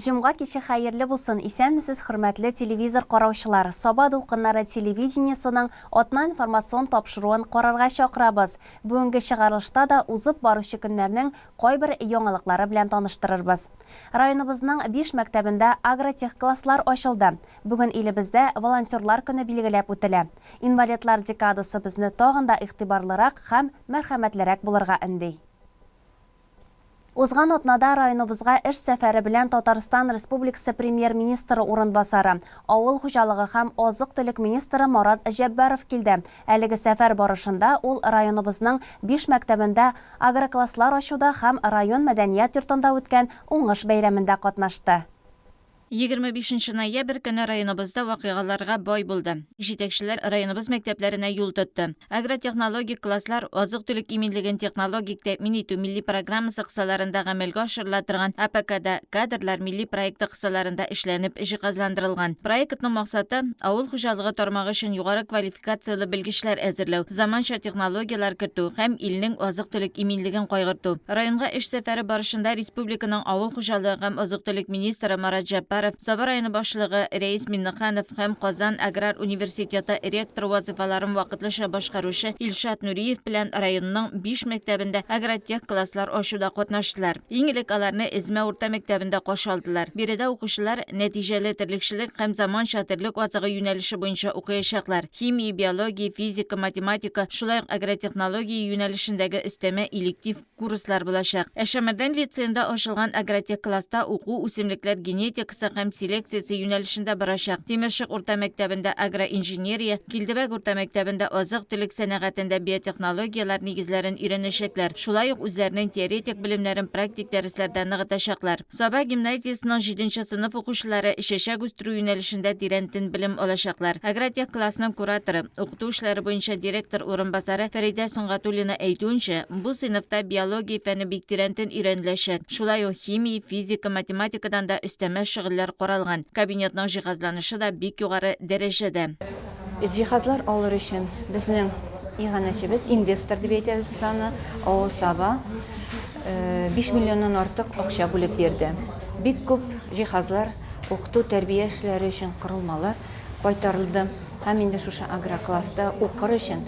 Җомга киче хәерле булсын! Исәнмесез, хөрмәтле телевизор караучылар! Саба дулкыннары телевидениесының Атна информацион тапшыруын карарга чакырабыз. Бүгенге чыгарылышта да узып баручы көннәрнең кайбер яңалыклары белән таныштырырбыз. Районыбызның биш мәктәбендә агротехкласслар ачылды. Бүген илебездә Волонтерлар көне билгеләп үтелә. Инвалидлар декадасы безне тагын да игътибарлырак һәм мәрхәмәтлерәк булырга өнди. Узган атнада районыбызга эш сәфәре белән Татарстан Республикасы Премьер-министры урынбасары, авыл хуҗалыгы һәм азык-төлек министры Марат Җәббаров килде. Әлеге сәфәр барышында ул районыбызның биш мәктәбендә агрокласслар ачуда һәм район мәдәният йортында үткән Уңыш бәйрәмендә катнашты. 25 нче ноябрь көне районыбызда вакыйгаларга бай булды. Җитәкчеләр районыбыз мәктәпләренә юл тотты. Агротехнологик класслар азык-төлек иминлеген технологик тәэмин итү милли программасы кысаларында гамәлгә ашырыла торган АПКда Кадрлар милли проекты кысаларында эшләнеп җиһазландырылган. Проектның максаты, авыл хуҗалыгы тармагы өчен югары квалификацияле белгечләр әзерләү, заманча технологияләр кертү һәм илнең азык-төлек иминлеген кайгырту. Районга эш сәфәре барышында республиканың авыл хуҗалыгы һәм азык-төлек министры Марат Җәббаров, Саба районы башлыгы Рәис Миннеханов һәм Казан аграр университеты ректоры вазыйфаларын вакытлыча башкаручы Илшат Нуриев белән районның биш мәктәбендә агротех класслар ачуда катнаштылар. Иң элек аларны Эзмә урта мәктәбендә каршы алдылар. Биредә укучылар нәтиҗәле терлекчелек һәм заманча терлек азыгы юнәлеше буенча укыячаклар. Химия, биология, физика, математика, шулай ук агротехнология юнәлешендәге өстәмә электив курслар булачак. Ә Шәмәрдән лицеенда ачылган агротех класста уку үсемлекләр генетикасы һәм селекциясе юнәлешендә барачак. Тимершык урта мәктәбендә агроинженерия, Килдебәк урта мәктәбендә азык-төлек сәнәгатендә биотехнологияләр нигезләрен өйрәнәчәкләр, шулай ук үзләренең теоретик белемнәрен практик дәресләрдә ныгытачаклар. Саба гимназиясенең җиденче сыйныф укучылары чәчәк үстерү юнәлешендә тирәнтен белем алачаклар. Агротех классның кураторы, укыту эшләре буенча директор урынбасары Фәридә Сөнгатуллина әйтүенчә, бу сыйныфта биология фәне бик тирәнтен өйрәнеләчәк. Шулай ук химия, физика, математикадан да өстәмә шөгыльләр каралган. Кабинетның җиһазланышы да бик югары дәрәҗәдә. Җиһазлар алыр өчен безнең иганәчебез, инвестор дип әйтәбез без аны, Авыл Саба 5 миллионнан артык акча бүлеп бирде. Бик күп җиһазлар, укыту-тәрбия эшләре өчен корылмалар кайтарылды һәм инде шушы агрокласста укыр өчен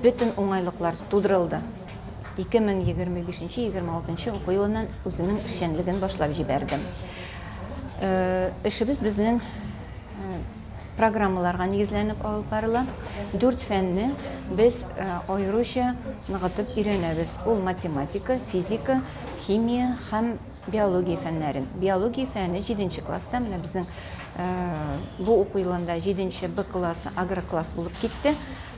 бөтен уңайлыклар тудырылды. 2025-26 уку елыннан үзенең эшчәнлеген башлап җибәрде. Эшебез безнең программаларга нигезләнеп алып барыла. Дүрт фәнне без аеруча ныгытып өйрәнәбез. Ул математика, физика, химия һәм биология фәннәрен. Биология фәне 7 класста, менә безнең бу уку елында 7 Б классы агрокласс булып китте.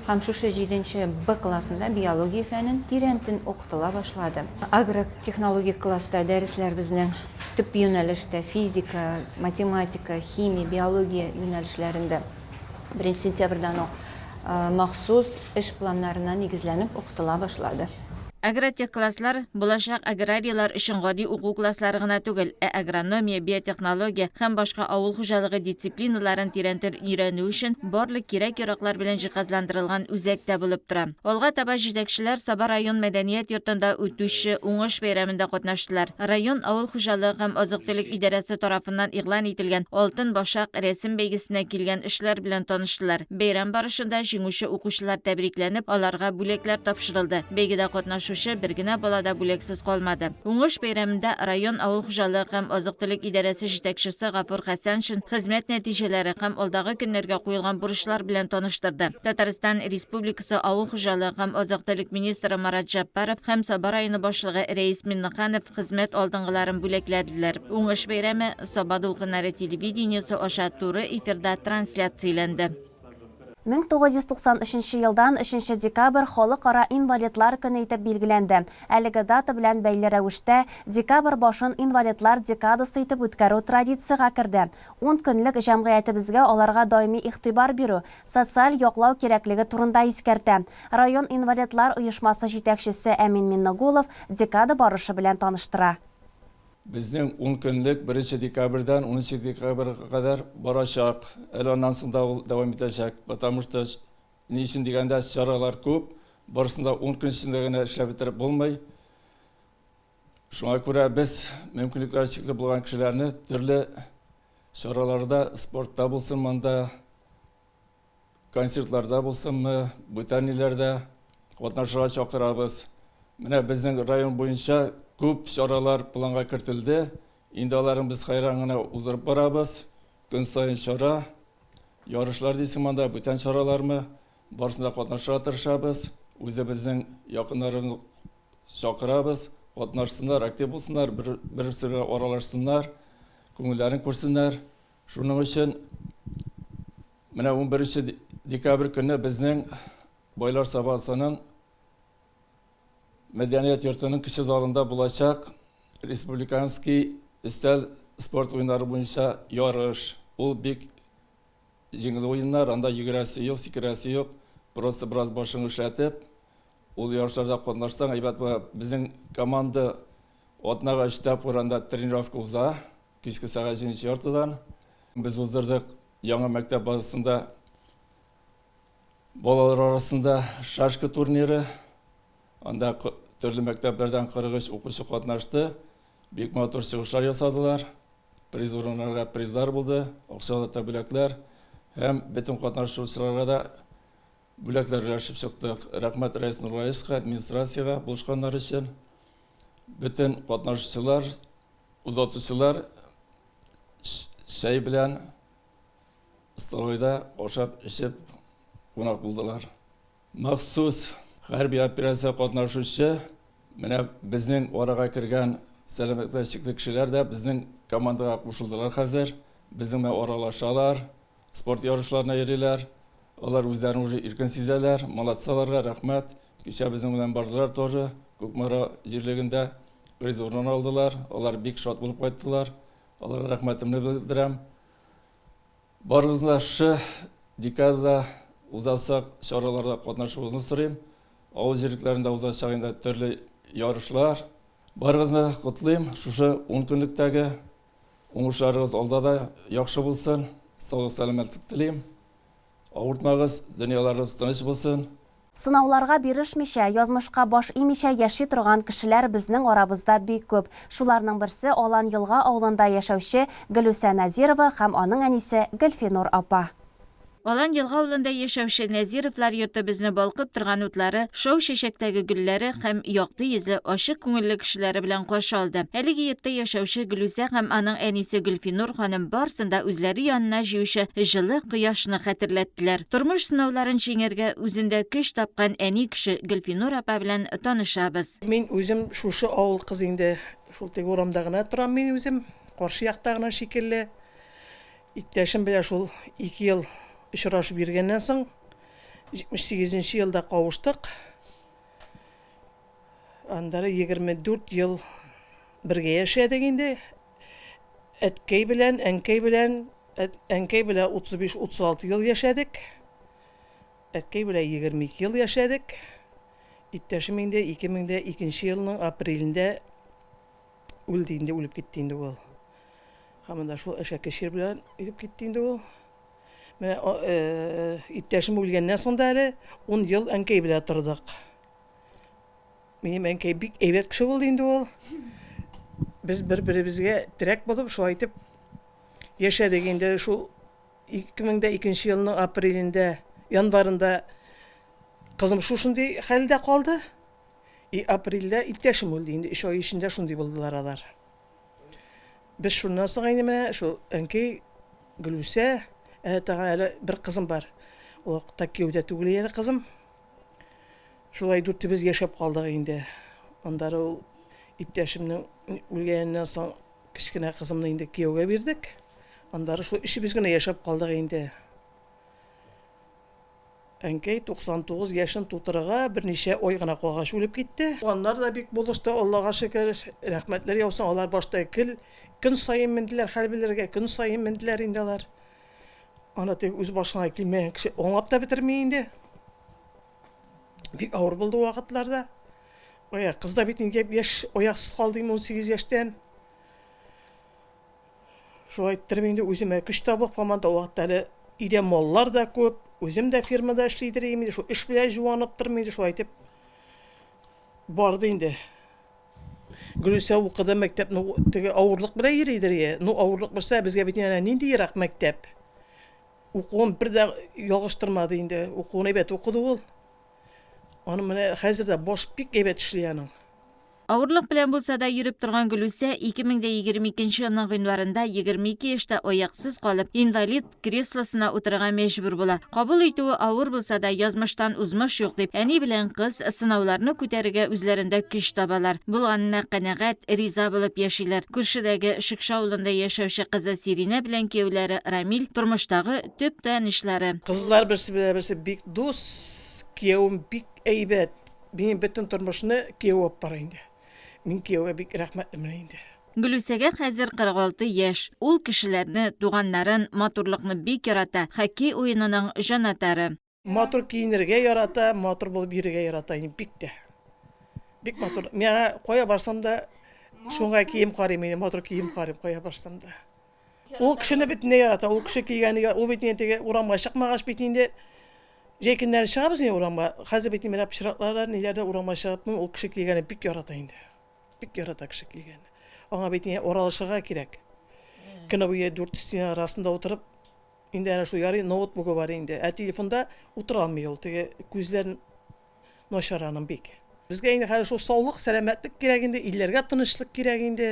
Һәм шушы 7 Б классында биология фәнен тирәнтен укытыла башлады. Агротехнологик класста дәресләр безнең Төп юнәлештә физика, математика, химия, биология юнәлешләрендә беренче сентябрьдән үк махсус эш планнарына нигезләнеп укытыла башлады. Агротехкласслар булачак аграрийлар өчен гади уку класслары гына түгел, ә агрономия, биотехнология һәм башка авыл хуҗалыгы дисциплиналарын тирәнтен өйрәнү өчен барлык кирәк-яраклар белән җиһазландырылган үзәк тә булып тора. Алга таба җитәкчеләр Саба район мәдәният йортында үтүче Уңыш бәйрәмендә катнаштылар. Район авыл хуҗалыгы һәм азык-төлек идарәсе тарафыннан игълан ителгән Алтын башак рәсем бәйгесенә килгән эшләр белән таныштылар. Бәйрәм барышында җиңүче укучылар тәбрикләнеп, аларга бүләкләр тапшырылды. Бәйгедә катнашучы бер генә бала да бүләксез калмады. Уңыш бәйрәмендә район авыл хуҗалыгы һәм азык-төлек идарәсе җитәкчесе Гафур Хәсәншин хезмәт нәтиҗәләре һәм алдагы көннәргә куелган бурычлар белән таныштырды. Татарстан Республикасы Авыл хуҗалыгы һәм азык-төлек министры Марат Җәббаров һәм Саба районы башлыгы Рәис Миннеханов хезмәт алдынгыларын бүләкләделәр. Уңыш бәйрәме Саба дулкыннары телевидениесе аша туры эфирда трансляцияләнде. 1993 елдан өченче декабрь Халыкара инвалидлар көне итеп билгеләнде. Әлеге дата белән бәйле рәвештә, декабрь башын инвалидлар декадасы итеп үткәрү традициягә керде. Ун көнлек җәмгыятебезгә аларга даими игътибар бирү, социаль яклау кирәклеге турында искәртә. Район инвалидлар оешмасы җитәкчесе Әмин Миннегулов декада барышы белән таныштыра. Безнең ун көнлек беренче декабрьдән унынчы декабрьгә кадәр барачак. Әле аннан соң да ул дәвам итәчәк. Потому что ни өчен дигәндә, чаралар күп, барысын да ун көн эчендә генә эшләп бетереп булмый. Шуңа күрә без мөмкинлекләре чикле булган кешеләрне төрле чараларда, спортта булсын монда, концертларда булсынмы, бүтән ниләрдә катнашырга чакырабыз. Менә безнең район буенча күп чаралар планга кертелде. Инде аларын без хәйран гына уздырып барабыз. Көн саен чара, ярышлар дисең монда, бүтән чаралармы, барысында катнашырга тырышабыз. Үзебезнең якыннарыбызны чакырабыз, катнашсыннар, актив булсыннар, бер-берсе белән аралашсыннар, күңелләрен күрсеннәр. Шуның өчен менә 11 декабрь көнне безнең Байлар Сабасының Мәдәният йортының кече залында булачак республиканский өстәл спорт уеннары буенча ярыш. Ул бик җиңел уеннар, анда йөгерәсе юк, сикерәсе юк. Просто бераз башыңны эшләтеп, ул ярышларда катнашсаң, әйбәт була. Безнең команда атнага өч тапкыр анда тренировка уза, кичке сәгать җиденче яртыдан. Без уздырдык яңа мәктәп базасында Балалар арасында шашка турниры. Анда төрле мәктәпләрдән 43 укучы катнашты. Бик матур чыгышлар ясадылар. Приз урыннарга призлар булды, акчалата бүләкләр һәм бөтен катнашучыларга да бүләкләр өләшеп чыктык. Рәхмәт Рәис Нургалиевичка, администрациягә булышканнар өчен. Бөтен катнашучылар, озатучылар чәй белән Столовойда ашап-эчеп кунак булдылар. Махсус хәрби операциядә катнашучы, менә безнең арага кергән сәламәтлеге чикле кешеләр дә безнең командага кушылдылар хәзер. Безнең белән аралашалар, спорт ярышларына йөриләр. Алар үзләрен уже иркен сизәләр. Молодцы аларга, рәхмәт. Кичә безнең белән бардылар тоже Кукмара җирлегендә приз урынын алдылар. Алар бик шат булып кайттылар. Аларга рәхмәтемне белдерәм. Барыгызны да шушы декадада узачак чараларда катнашуыгызны сорыйм. Авыл җирлекләрендә узачак инде төрле ярышлар. Барыгызны да котлыйм. Шушы ун көнлектәге уңышларыгыз алда да яхшы булсын. Саулык-сәламәтлек телим. Авыртмагыз, дөньяларыгыз тыныч булсын. Сынауларга бирешмичә, язмышка баш имичә яши торган кешеләр безнең арабызда бик күп. Шуларның берсе Алан-Елга авылында яшәүче Гөлүсә Нәзирова һәм аның әнисе Гөлфинур апа. Алан-Елга авылында яшәүче Нәзировлар йорты безне балкып торган утлары, шау чәчәктәге гөлләре һәм якты йөзле, ачык күңелле кешеләре белән каршы алды. Әлеге йортта яшәүче Гөлүсә һәм аның әнисе Гөлфинур ханым барысын да үзләре янына җыючы җылы кояшны хәтерләттеләр. Тормыш сынауларын җиңәргә үзендә көч тапкан әни кеше Гөлфинур апа белән танышабыз. Мин үзем шушы авыл кызы инде, шул теге урамда гына торам мин үзем, каршы якта гына шикелле. Иптәшем белән шул ике ел очрашып йөргәннән соң, 78 нче елда кавыштык. Аннары 24 ел бергә яшәдек инде. Әткәй белән, әнкәй белән, әнкәй белән 35-36 ел яшәдек. Әткәй белән 22 ел яшәдек. Иптәшем инде 2002 елның апрелендә үлде инде, үлеп китте инде ул. Һәм анда шул әшәке чир белән үлеп китте инде ул. Менә иптәшем үлгәннән соң да әле 10 ел әнкәй белән тордык. Минем әнкәй бик әйбәт кеше булды инде ул. Без бер-беребезгә терәк булып, шулай итеп яшәдек инде. Шул 2002 елның апрелендә, январында кызым шушындый хәлдә калды. И апрельдә иптәшем үлде инде, өч ай эчендә шундый булдылар алар. Без шуннан соң инде менә шул әнкәй Гөлүсә, ә тагын әле бер кызым бар. Ул вакытта кияүдә түгел әле кызым. Шулай дүртебез яшәп калдык инде. Аннары ул иптәшемнең үлгәненнән соң кечкенә кызымны инде кияүгә бирдек. Аннары шул өчебез генә яшәп калдык инде. Әнкәй 99 яшен тутырырга берничә ай гына калгач үлеп китте. Туганнар да бик булышты, Аллага шөкер, рәхмәтләр яусын. Алар башта гел көн саен менделәр хәл белергә, көн саен менделәр инде алар. Аны теге үз башыңа килмәгән кеше аңлап та бетерми инде. Бик авыр булды вакытларда. Ая, кыз да бит инде яшь аяксыз калды инде 18 яшьтән. Шулай иттереп инде үземә көч табып, һаман да вакытта әле өйдә маллар да күп, үзем дә фермада эшлидер идем инде, шул эш белән җуанып тормый инде, шулай итеп барды инде. Гөлүсә укыды мәктәпне, теге авырлык белән йөридер ие. Ну, авырлык булса, безгә бит әнә нинди ерак мәктәп. Укуын бер дә ялгыштырмады инде. Укуын әйбәт укыды ул. Аның менә хәзер дә баш бик әйбәт эшли аның. Авырлык белән булса да йөреп торган Гөлүсә 2022 елның гыйнварында 22 яшьтә аяксыз калып, инвалид креслосына утырырга мәҗбүр була. Кабул итүе авыр булса да, язмыштан узмыш юк дип, әни белән кыз сынауларны күтәрергә үзләрендә көч табалар. Булганына канәгать, риза булып яшиләр. Күршедәге Шекше авылында яшәүче кызы Сиринә белән кияүләре Рамил, тормыштагы төп таянычлары. Кызлар берсе белән берсе бик дус, киявем бик әйбәт. Минем бөтен тормышны кияү алып бара инде. Мин кияүгә бик рәхмәтлемен инде. Гөлүсәгә хәзер 46 яшь. Ул кешеләрне, туганнарын, матурлыкны бик ярата, хоккей уенының җанатары. Матур киенергә ярата, матур булып йөрергә ярата инде бик тә. Бик матур. Мин аңа кая барсам да шуңа кием карыйм инде, матур кием карыйм кая барсам да. Ул кешене бөтенләй ярата. Ул кеше кигәне, ул бит инде теге урамга чыкмагач бит инде җәй көннәре чыгабыз инде урамга. Хәзер бит менә пычракларда, ниләрдә урамга чыгып, ул кеше кигәне бик ярата инде. Бик ярата кеше кигәнне. Аңа бит инде аралашырга кирәк. Көне буе дүрт стена арасында утырып, инде әнә шул ярый ноутбугы бар инде. Ә телефонда утыра алмый ул. Теге күзләрен Начар аның бик. Безгә инде хәзер шул саулык, сәламәтлек кирәк инде, илләргә тынычлык кирәк инде.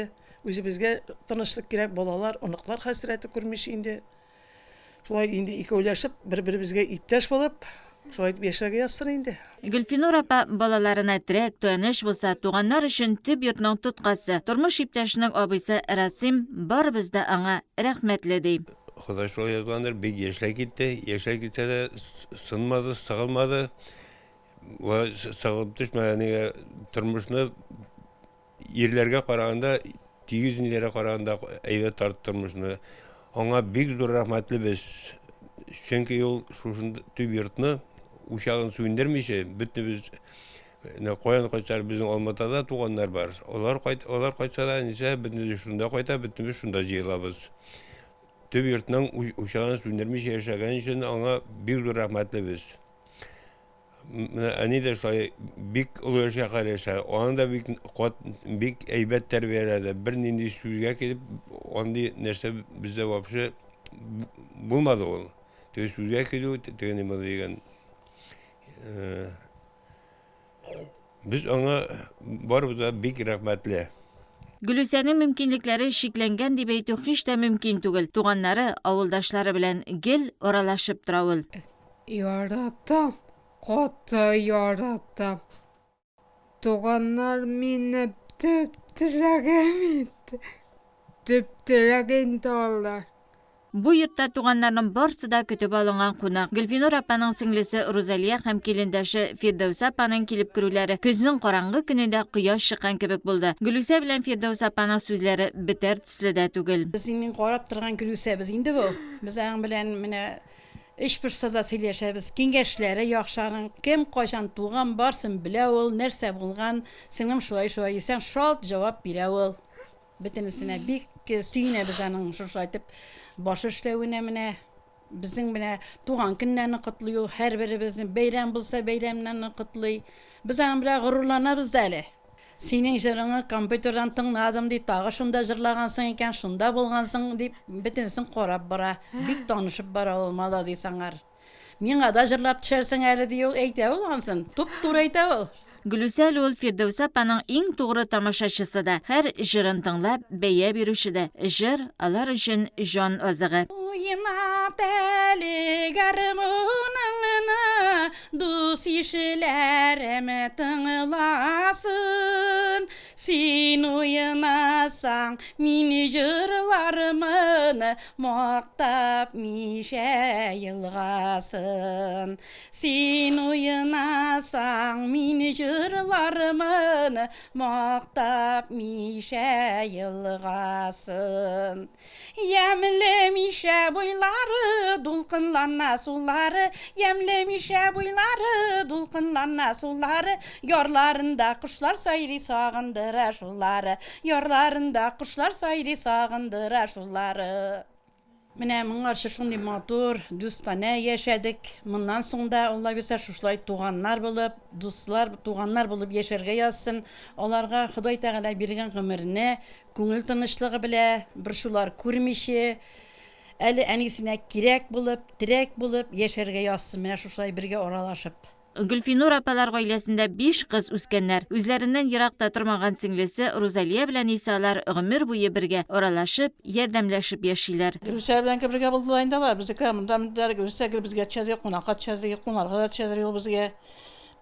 Үзебезгә тынычлык кирәк, балалар, оныклар хәсрәте күрмичә инде. Шулай инде икәүләшеп, бер-беребезгә иптәш булып, шулай итеп яшәргә язсын инде. Гөлфинур апа балаларына терәк, таяныч булса, туганнар өчен төп йортның тоткасы, тормыш иптәшенең абыйсы Расыйм, барыбыз да аңа рәхмәтле, ди. Ходай шулай язгандыр, бик яшьләй китте. Яшьләй китсә дә, сынмады, сыгылмады. Сыгылып төшмәде. Нигә тормышны ирләргә караганда, тигез ниләргә караганда әйбәт тартты тормышны. Аңа бик зур рәхмәтле без. Чөнки ул шушында төп йортны учагын сүндермичә, бөтенебез каян кайтса, безнең Алматада туганнар бар. Алар кайт, алар кайтса да, ничә, бөтенебез шунда кайта, бөтенебез шунда җыелабыз. Төп йортның учагын сүндермичә яшәгән өчен аңа бик зур рәхмәтлебез. Менә әни дә шулай бик олы яшькә кадәр яшәде. Аны да бик кат, бик әйбәт тәрбияләде. Бернинди сүзгә килеп, андый нәрсә бездә вообще булмады ул. Теге сүзгә килү, теге ни булды дигән. Э, без аңа барыбыз да бик рәхмәтле. Гөлүсәнең мөмкинлекләре чикләнгән дип әйтү һич тә мөмкин түгел. Туганнары, авылдашлары белән гел аралашып тора ул. Яратам, каты яратам. Туганнар мине төп терәгем инде. Төп терәк инде алар. Бу йортта туганнарның барсы да көтеп алынган кунак. Гөлфинур апаның сеңлесе Рузалия һәм килендәше Фирдәүсә апаның килеп керүләре көзнең караңгы көнендә кояш чыккан кебек булды. Гөлүсә белән Фирдәүсә апаның сүзләре бетәр төсле дә түгел. Безнең карап торган Гөлүсәбез инде бу. Без аның белән менә эч пошса да сөйләшәбез. Киңәшләре яхшы аның. Кем кайчан туган, барсын белә ул, нәрсә булган, сеңлем шулай-шулай дисәң, шалт җавап бирә ул. Бөтенесенә бик сөенәбез аның шушылай итеп башы эшләвенә менә. Безнең менә туган көннәрне котлый ул, һәрберебезне, бәйрәм булса бәйрәмнәрне котлый. Без аның белән горурланабыз да әле. Синең җырыңны компьютердан тыңладым, ди, тагы шунда җырлагансың икән, шунда булгансың, дип, бөтенесен карап бара. Бик танышып бара ул, маладис аңар. Миңа да җырлап төшәрсең әле, ди ул, әйтә ул ансын. Туп-туры әйтә ул. Гөлүсә әле ул Фирдәүсә апаның иң тугры тамашачысы да, һәр җырын тыңлап, бәя бирүче дә. Җыр, алар өчен җан азыгы. Уйнат әле гармуныңны, дус-ишләрем тыңласын. Син уйнасаң, мин җырлармын, Мактап Мишә елгасын. Син уйнасаң, мин җырлармын, Мактап Мишә елгасын. Ямьле Мишә буйлары, дулкынлана сулары, Ямьле Мишә буйлары, дулкынлана сулары, Ярларында кошлар сайрый, сагындыра шулары. Ярларында кошлар сайрый, сагындыра шулары. Менә моңарчы шундый матур, дустанә яшәдек. Моннан соң да, Алла бирсә, шушылай туганнар булып, дуслар, туганнар булып яшәргә язсын. Аларга Ходай Тәгалә биргән гомерне күңел тынычлыгы белә, борчулар күрмичә, әле әнисенә кирәк булып, терәк булып яшәргә язсын, менә шушылай бергә аралашып. Гөлфинур апалар гаиләсендә биш кыз үскәннәр. Үзләреннән ерак та тормаган сеңлесе Рузалия белән исә алар гомер буе бергә аралашып, ярдәмләшеп яшиләр. Гөлүсә белән бергә булдылар инде алар. Безнекеләр монда менделәр. Гөлүсә гел безгә төшәдер, кунакка төшәдер, кунарга да төшәдер ул безгә.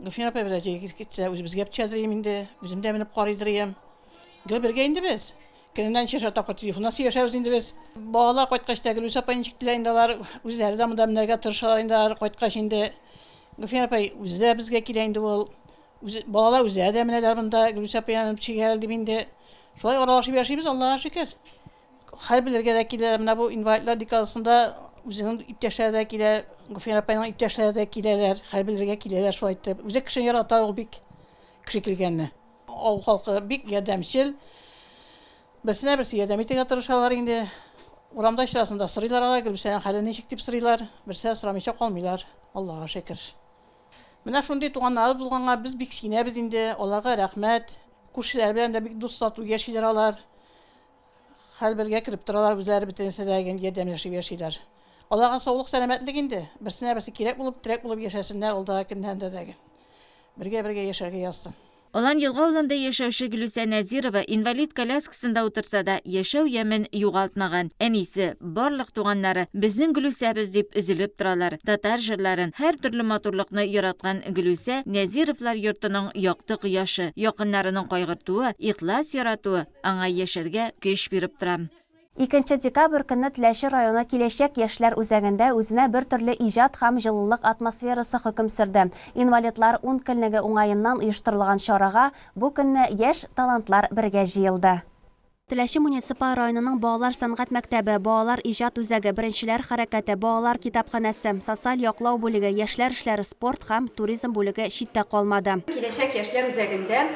Гөлфинур апай белән җәй китсә, үзебезгә төшәдер инде. Үзем дә менеп карыйдыр идем. Гел бергә инде без. Көненә ничәшәр тапкыр телефоннан сөйләшәбез инде без. Балалар кайткач та Гөлүсә апай ничек теләй инде алар үзләре дә монда менәргә тырышалар инде алар кайткач инде. Гөлфинә апай үзе дә безгә килә инде ул. Үзе, балалар үзләре дә менәләр монда, Гөлүсә апай янына төшик әле дип инде. Шулай аралашып яшибез, Аллага шөкер. Хәл белергә дә киләләр. Менә бу инвалидлар декадасында үзенең иптәшләре дә килә, Гөлфинә апайның иптәшләре дә киләләр, хәл белергә киләләр шулай итеп. Үзе кешене ярата ул бик, кеше килгәнне. Авыл халкы бик ярдәмчел. Берсенә берсе ярдәм итәргә тырышалар инде. Урамда очрасаң да сорыйлар алар, Гөлүсәнең хәле ничек дип сорыйлар. Берсе дә сорамыйча калмыйлар, Аллага шөкер. Менә шундый туганнарыбыз булганга без бик сөенәбез инде, аларга рәхмәт. Күршеләр белән дә бик дус-тату яшиләр алар. Хәл бергә кереп торалар үзләре бөтенесе дә гел ярдәмләшеп яшиләр. Аларга саулык, сәламәтлек инде. Берсенә берсе кирәк булып, терәк булып яшәсеннәр алдагы көннәрендә дә гел. Бергә-бергә яшәргә язсын. Алан Елга авылында яшәүче Гөлүсә Нәзирова инвалид коляскасында утырса да, яшәү ямен югалтмаган. Әнисе, барлык туганнары, безнең Гөлүсәбез дип өзелеп торалар. Татар җырларын, һәртөрле матурлыкны яраткан Гөлүсә, Нәзировлар йортының якты кояшы, якыннарының кайгыртуы, ихлас яратуы аңа яшәргә көч биреп тора. Икенче декабрь көнне Теләче районы Киләчәк яшьләр үзәгендә үзенә бертөрле иҗат һәм җылылык атмосферасы хөкем сөрде. Инвалидлар ункөнлеге уңаеннан оештырылган чарага бу көнне яшь талантлар бергә җыелды. Теләче муниципаль районының балалар сәнгать мәктәбе, балалар иҗат үзәге, Беренчеләр хәрәкәте, балалар китапханәсе, социаль яклау бүлеге, яшьләр эшләре, спорт һәм туризм бүлеге читтә калмады. Киләчәк яшьләр үзәгендә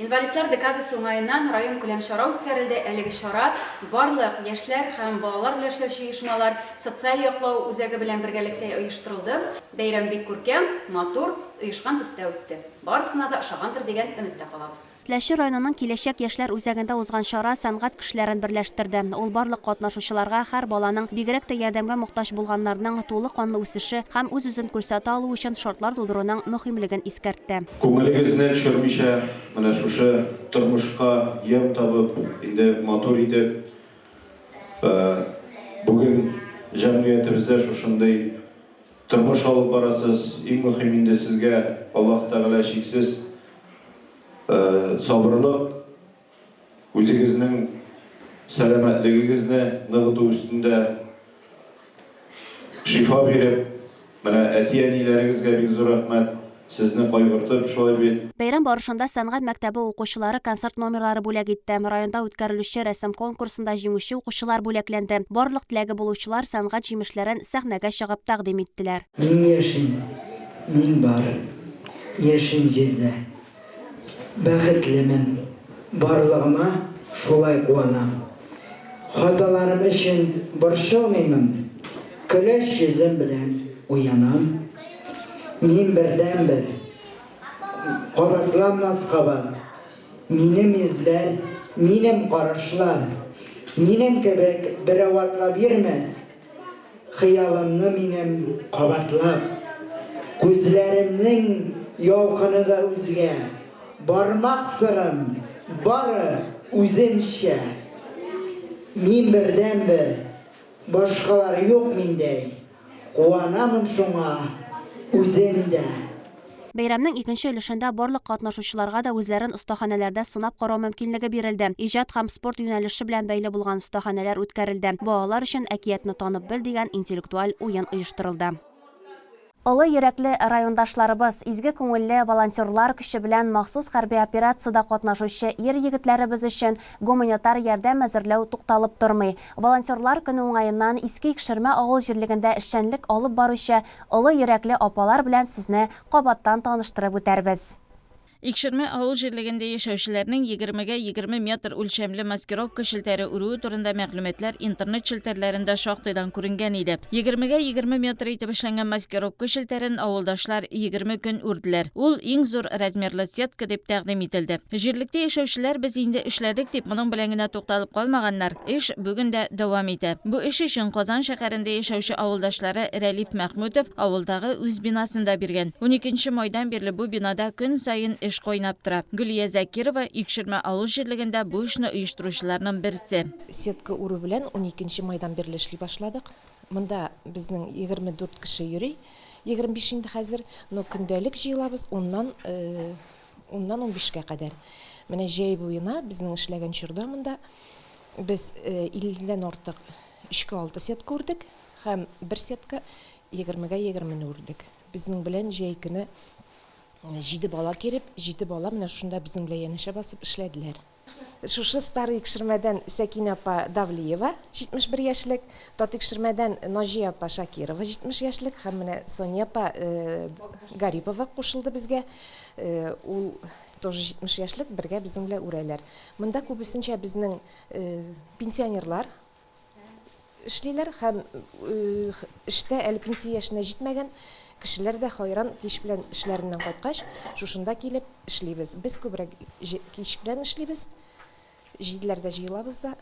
Инвалидлар декадасы уңаеннан районкүләм чара үткәрелде. Әлеге чара барлык яшьләр һәм балалар белән эшләүче оешмалар, социаль яклау үзәге белән бергәлектә оештырылды. Бәйрәм бик күркәм, матур, оешкан төстә үтте. Барысына да ошагандыр дигән өметтә калабыз. Теләче районының Киләчәк яшьләр үзәгендә узган чара сәнгать кешеләрен берләштерде. Ул барлык катнашучыларга һәр баланың, бигрәк тә ярдәмгә мохтаҗ булганнарның, тулы канлы үсеше һәм үз-үзен күрсәтә алуы өчен шартлар тудыруның мөһимлеген искәртте. Күңелегезне төшермичә, менә шушы тормышка ямь табып, инде матур итеп, бүген җәмгыятебездә шушындый тормыш алып барасыз. Иң мөхим инде сезгә Аллаһ Тәгалә чиксез сабырлык, үзегезнең сәламәтлегегезне ныгыту өстендә шифа биреп, менә әти-әниләрегезгә бик зур рәхмәт, сезне кайгыртып, шулай бит. Бәйрәм барышында сәнгать мәктәбе укучылары концерт номерлары бүләк итте. Районда үткәрелүче рәсем конкурсында җиңүче укучылар бүләкләнде. Барлык теләге булучылар сәнгать җимешләрен сәхнәгә чыгып тәкъдим иттеләр. Мин яшим, мин бар, яшим җирдә. Бәхетлемен, барлыгыма шулай куанам. Хаталарым өчен борчылмыймын, көләч йөзем белән уянам. Мин бердәнбер, кабатланмас кабат. Минем йөзләр, минем карашлар. Минем кебек берәү атлап йөрмәс. Хыялымны минем кабатлап. Күзләремнең ялкыны да үзгә. Бармак сырым бары үземчә. Мин бердәнбер, башкалар юк миндәй. Куанамын шуңа үзем дә. Бәйрәмнең икенче өлешендә барлык катнашучыларга да үзләрен остаханәләрдә сынап карау мөмкинлеге бирелде. Иҗат һәм спорт юнәлеше белән бәйле булган остаханәләр үткәрелде. Балалар өчен Әкиятне танып бел дигән интеллектуаль уен оештырылды. Олы йөрәкле райондашларыбыз, изге күңелле волонтерлар көче белән махсус хәрби операциядә катнашучы ир-егетләребез өчен гуманитар ярдәм әзерләү тукталып тормый. Волонтерлар көне уңаеннан Иске Икшермә авыл җирлегендә эшчәнлек алып баручы Олы йөрәкле апалар белән сезне кабаттан таныштырып үтәрбез. Икшермә авыл җирлегендә яшәүчеләрнең егермегә 20 метр үлчәмле маскировка челтәре үрүе турында мәгълүматлар интернет челтәрләрендә шактыйдан күренгән иде. Егермегә 20 метр итеп эшләнгән маскировка челтәрен авылдашлар 20 көн үрделәр. Ул иң зур размерлы сетка дип тәкъдим ителде. Җирлектә яшәүчеләр без инде эшләдек дип моның белән генә тукталып калмаганнар, эш бүген дә дәвам итә. Бу эш өчен Казан шәһәрендә яшәүче авылдашлары Рәлиф Мәхмүтов авылдагы үз бинасын да биргән. Уникенче майдан бирле бу бинада көн саен эш кайнап тора. Гөлия Закирова, Икшермә авыл җирлегендә бу эшне оештыручыларның берсе. Сетка үрү белән уникенче майдан бирле эшли башладык. Монда безнең 24 кеше йөри, 25 инде хәзер, но көндәлек җыелабыз уннан, уннан унбишкә кадәр. Менә җәй буена безнең эшләгән чорда монда Без илледән артык өчкә алты сетка үрдек һәм бер сетка егермегә егермене үрдек. Безнең белән җәй көне җиде бала килеп, җиде бала менә шушында безнең белән янәшә басып эшләделәр. Шушы Старый Икшермәдән Сәкинә апа Давлиева, 71 яшьлек, Татикшермәдән Наҗия апа Шакирова, 70 яшьлек һәм менә Сания апа Гарипова кушылды безгә. Ул тоже 70 яшьлек, бергә безнең белән үрәләр. Монда күбесенчә безнең пенсионерлар эшлиләр һәм эштә әле пенсия яшенә җитмәгән кешеләр дә хайран кич белән эшләреннән кайткач, шушында килеп эшлибез. Без күбрәк кич белән эшлибез. Җиделәрдә җыелабыз да.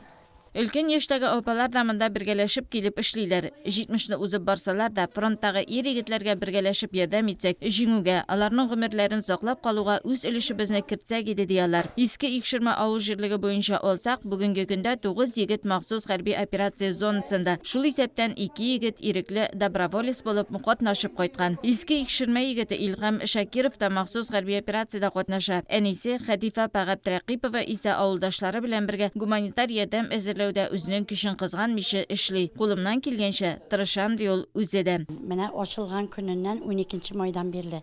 Өлкән яшьтәге апалар да монда бергәләшеп килеп эшлиләр. Җитмешне узып барсалар да, фронттагы ир-егетләргә бергәләшеп ярдәм итсәк, җиңүгә, аларның гомерләрен саклап калуга үз өлешебезне кертсәк иде, ди алар. Иске Икшермә авыл җирлеге буенча алсак, бүгенге көндә тугыз егет махсус хәрби операция зонасында, шул исәптән ике егет ирекле доброволец булып катнашып кайткан. Иске Икшермә егете Илһам Шакиров та махсус хәрби операциядә катнаша. Әнисе Хәдифә апа Гаптрәкыйпова исә авылдашлары белән бергә гуманитар ярдәм әзерләүдә үзенең көчен кызганмыйча эшли. Кулымнан килгәнчә, тырышам, ди ул үзе дә. Менә ачылган көненнән, уникенче майдан бирле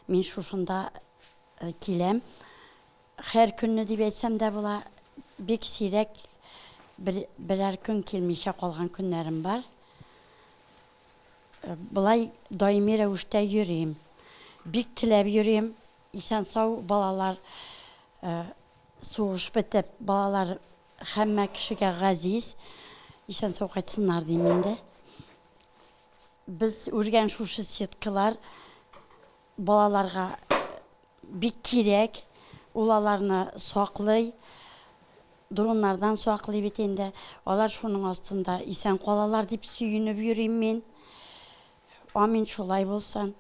мин шушында киләм. Һәр көнне дип әйтсәм дә була, бик сирәк бер, берәр көн килмичә калган көннәрем бар. Болай даими рәвештә йөрим. Бик теләп йөрим. Исән-сау балалар, сугыш бетеп, балалар һәммә кешегә газиз. Исән-сау кайтсыннар дим инде. Без үргән шушы сеткалар балаларга бик кирәк. Ул аларны саклый, дроннардан саклый бит инде. Алар шуның астында исән калалар дип сөенеп йөрим мин. Амин, шулай булсын.